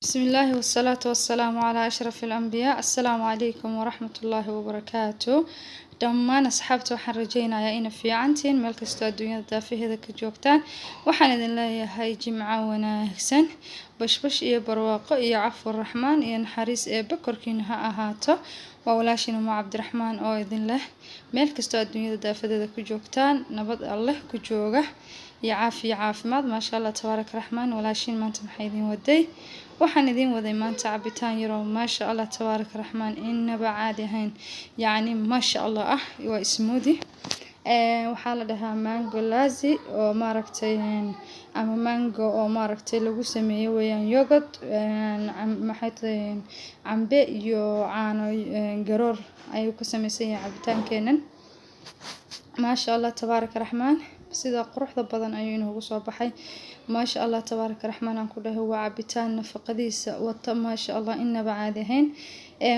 Bismillaahi wasalaatu wasalaamu calaa ashraf alambiyaa. Assalaamu calaykum waraxmatullaahi wabarakaatu. Dhammaan asxaabta, waxaan rajeynayaa ina fiicantihiin meel kastoo adduunyada daafaheeda ka joogtaan. Waxaan idin leeyahay jimco wanaagsan, bashbash iyo barwaaqo iyo cafu raxmaan iyo naxariis eebbe korkiina ha ahaato. Waa walaashiin Umu Cabdiraxmaan oo idin leh meel kastoo adduunyada daafadeeda ku joogtaan, nabad Alleh ku jooga iyo caafiya caafimaad. Maasha Allah, tabaaraka raxmaan. Walaashiin maanta maxaa idin waday? Waxaan idin waday maanta cabitaan yaroo, maasha Allah, tabaaraka raxmaan, inaba caadi ahayn, yacni maasha Allah ah. Waa smoothie. Waxaa la dhahaa mango lassi oo maaragtay ama mango oo maaragtay lagu sameeyo weeyaan yogurt, maxay tahay, cambe iyo caano garoor ayuu ka sameysan yahay cabitaankeenan. Maasha Allah, tabaaraka raxmaan, sida quruxda badan ayuu inoogu soo baxay. Maasha Allah, tabaaraka raxmaan, aan ku dhahay waa cabitaan nafaqadiisa wata, maasha Allah, inaba caadi ahayn.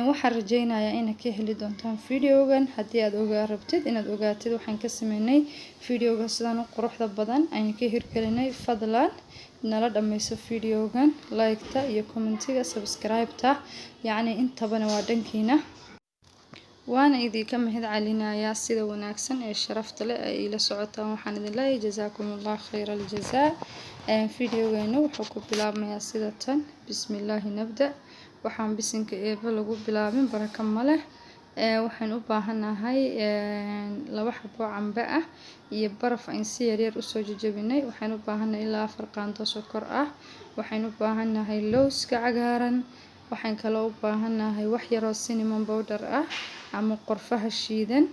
Waxaan rajeynayaa inaad ka heli doontaan videogan. Haddii aad ogaa rabtid inaad ogaatid waxaan ka sameynay videoga sidaan u quruxda badan ayaan ka hirgelinay, fadlan nala dhameyso videogan. Like-ta iyo commentiga, subscribe-ta, yacni intabana waa dhankiina. Waana idinka mahad celinayaa sida wanaagsan ee sharafta leh ay ila socotaan. Waxaan idin leeyahay jazaakum Allah khayra aljazaa. Videogeenu wuxuu ku bilaabmayaa sida tan: bismillaahi nabda. Waxaan bisinka Eebe lagu bilaabin baraka ma leh. Waxaan u baahanahay laba xabo cambe ah iyo baraf aan si yaryar usoo jajabinay. Waxaan u baahanahay ilaa 4 qaando sokor ah. Waxaan u baahanahay lowska cagaaran. Waxaan kaloo u baahanahay wax yaroo cinnamon powder ah ama qorfaha shiidan.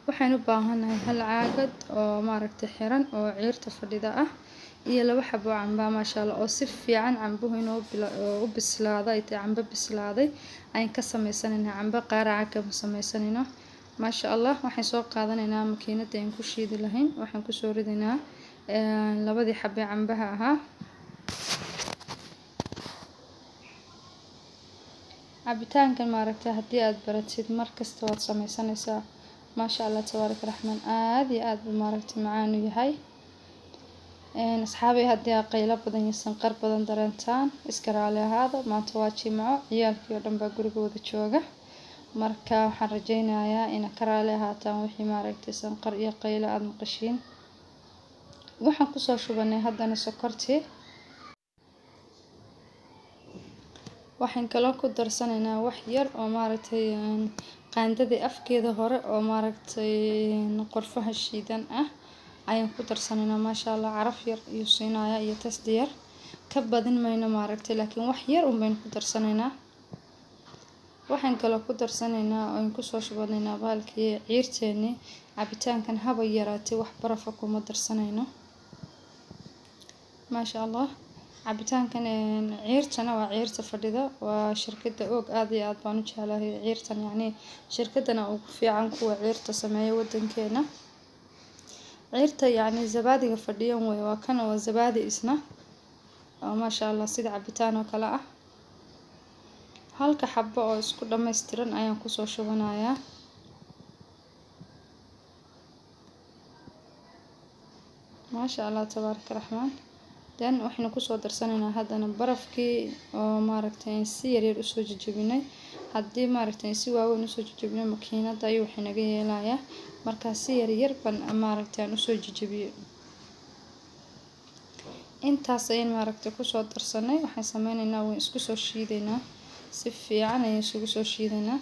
Waxaan u baahanahay hal caagad oo maaragtay xiran oo ciirta fadhida ah iyo laba xabo camba, maasha Allah, oo si fiican cambuhu inuu u bislaaday ay tahay. Cambe bislaaday ayaan ka sameysanayna, cambe qaaraca kama sameysanayno, maasha Allah. Waxaan soo qaadanaynaa makiinada aan ku shiidi lahayn. Waxaan kusoo ridaynaa labadii xabe cambaha ahaa. Cabitaankan maaragtay haddii aad baratid, mar kasta waad sameysanaysaa. Maasha Allah, tabaaraka raxmaan, aad iyo aad buu maaragtay macaan u yahay. Asxaabay, haddii aad qaylo badan iyo sanqar badan dareentaan, iska raali ahaada. Maanta waa jimco, ciyaalkii oo dhan baa guriga wada jooga. Marka waxaan rajeynayaa inaad ka raali ahaataan wixii maaragtay sanqar iyo qaylo aada maqashiin. Waxaan kusoo shubanay haddana sokortii. Waxaan kaloo ku darsanaynaa wax yar oo maaragtay qaandadii afkeeda hore oo maaragtay qorfaha shiidan ah ayaan ku darsanaynaa. Maasha Allah, caraf yar ayuu siinayaa iyo taste yar. Ka badin mayno maaragtay, laakiin wax yar un baynu ku darsanaynaa. Waxaan kaloo ku darsanaynaa oo kusoo shubanaynaa bahalkii ciirteeni. Cabitaankan haba yaraatay wax barafa kuma darsanayno, maasha Allah. Cabitaankan ciirtana waa ciirta fadhida, waa shirkadda Og. Aad iyo aad baan u jeclahay ciirtan, yacni shirkadana ugu fiican kuwa ciirta sameeya wadankeena. Ciirta, yacni zabaadiga fadhiyan wey. Waa kan, waa zabaadi isna oo maasha Allah sida cabitaan oo kale ah. Halka xabo oo isku dhammaystiran ayaan kusoo shubanayaa. Maasha Allah, tabaaraka raxmaan. Then waxaynu kusoo darsanaynaa haddana barafkii oo maaragtay si yaryar usoo jajabinay. Haddii maaragtay si waaweyn usoo jajabinay, makiinada ayuu waxay naga yeelayaa. Markaa si yaryar ban maaragtay aan usoo jajabiyey. Intaas ayaan maaragtay kusoo darsanay. Waxaan sameyneynaa, waan isku soo shiideynaa, si fiican ayaan isugu soo shiideynaa.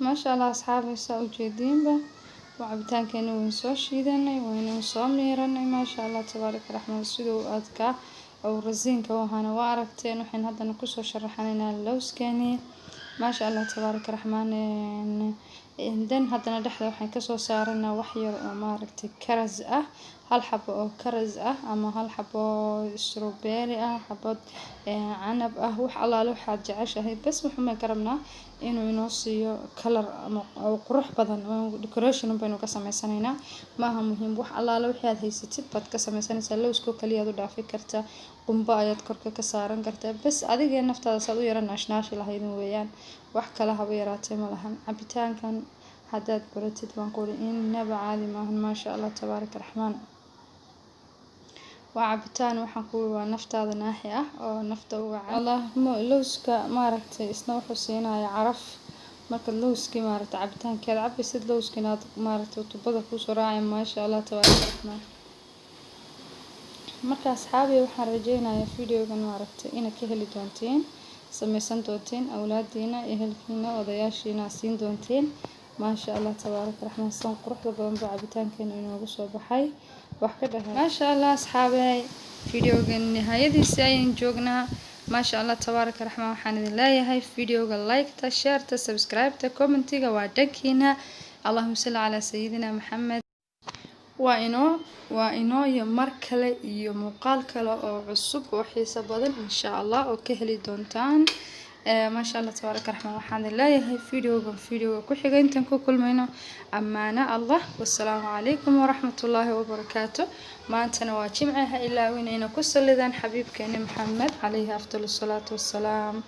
Maasha Allah asxaabi, saa ujeediinba waa cabitaankeena, waynu soo shiidanay, waynu soo miiranay. Maasha Allah tabaaraka raxmaan, siduu u adkaa oo rasiinka waxaana waa aragteen. Waxaynu haddana kusoo sharaxanaynaa lowskeeni. Maasha Allah tabaaraka raxmaan. Dan haddana dhexda waxaan kasoo saaranaa wax yar oo maaragtay karas ah, hal xabo oo karas ah ama hal xabo oo strawberry ah, xabad canab ah, wax allaale waxaad jeceshahay. Bas waxaan ka rabnaa inuu inoo siiyo color ama qurux badan oo decoration baynu ka sameysanaynaa. Maaha muhiim, wax allaale wixii aad haysatid baad ka sameysanaysaa. Lowskoo kaliya aad u dhaafi kartaa, qumbo ayaad korka ka saaran kartaa. Bas adiga naftaada saad u yara naashnaashi lahaydin weeyaan, wax kale haba yaraatee ma lahan. Cabitaankan haddaad baratid, baan ku uri, innaba caadi maahan. Maasha Allah tabaaraka raxmaan, waa cabitaan waxaan ku waa naftaada naaxi ah oo nafta uga Allah. Lowska maaragtay isna wuxuu siinaya caraf. Marka lowskii maaragtay cabitaankeeda cabaysid, lowskiina aad maaragtay tubada kuusoo raacay. Maasha Allah tabaaraka raxmaan. Marka asxaabi, waxaan rajeynayaa videogan maaragtay inaad ka heli doontiin, sameysan doontiin, awlaadiina, ehelkiina, odayaashiina siin doontiin. Maasha Allah tabaaraka raxmaan, san quruxda badan baa cabitaankeena inoogu soo baxay. Wax ka dhahay, maasha Allah asxaabey, videogan nihaayadiisi ayaan joognaa. Maasha Allah tabaaraka raxmaan, waxaan idin leeyahay videoga like-ta, share-ta, subscribe-ta, comment-iga waa dhankiina. Allahuma salli calaa sayidina Maxamed. Waa inoo iyo mar kale iyo muuqaal kale oo cusub oo xiiso badan, insha Allah, oo ka heli doontaan. Maasha Allah tabaaraka raxmaan, waxaan idin leeyahay videogan videoga ku xiga intaan ku kulmayno, ammaano Allah. Wasalaamu calaykum waraxmatullaahi wabarakaatu. Maantana waa Jimce, ha ilaawin ina ku sallidaan xabiibkeeni Maxamed calayhi afdal salaatu wassalaam.